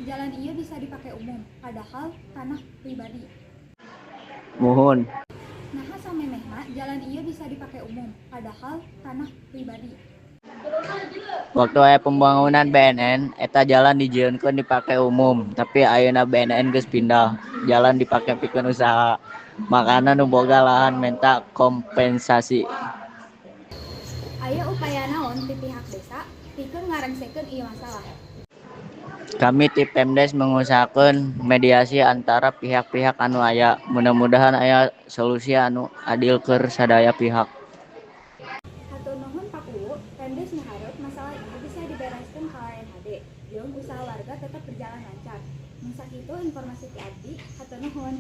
Jalan ieu bisa dipake umum, padahal tanah pribadi? Muhun. Naha samemehna jalan ieu bisa dipake umum, padahal tanah pribadi? Waktu aya pembangunan BNN, eta jalan dijieunkeun dipake umum, tapi ayeuna BNN geus pindah, jalan dipake pikeun usaha. Mangkana nu boga lahan menta kompensasi. Aya upaya naon ti pihak desa pikeun ngarengsekeun ieu masalah? Kami ti Pemdes mengusahakeun mediasi antara pihak-pihak anu aya. Mudah-mudahan aya solusi anu adil keur sadaya pihak. Hatur nuhun, Pak Uu. Pemdes miharep masalah ieu bisa dibereskeun kalayan hade jeung usaha warga tetep berjalan lancar. Mung sakitu informasi ti abdi, hatur nuhun.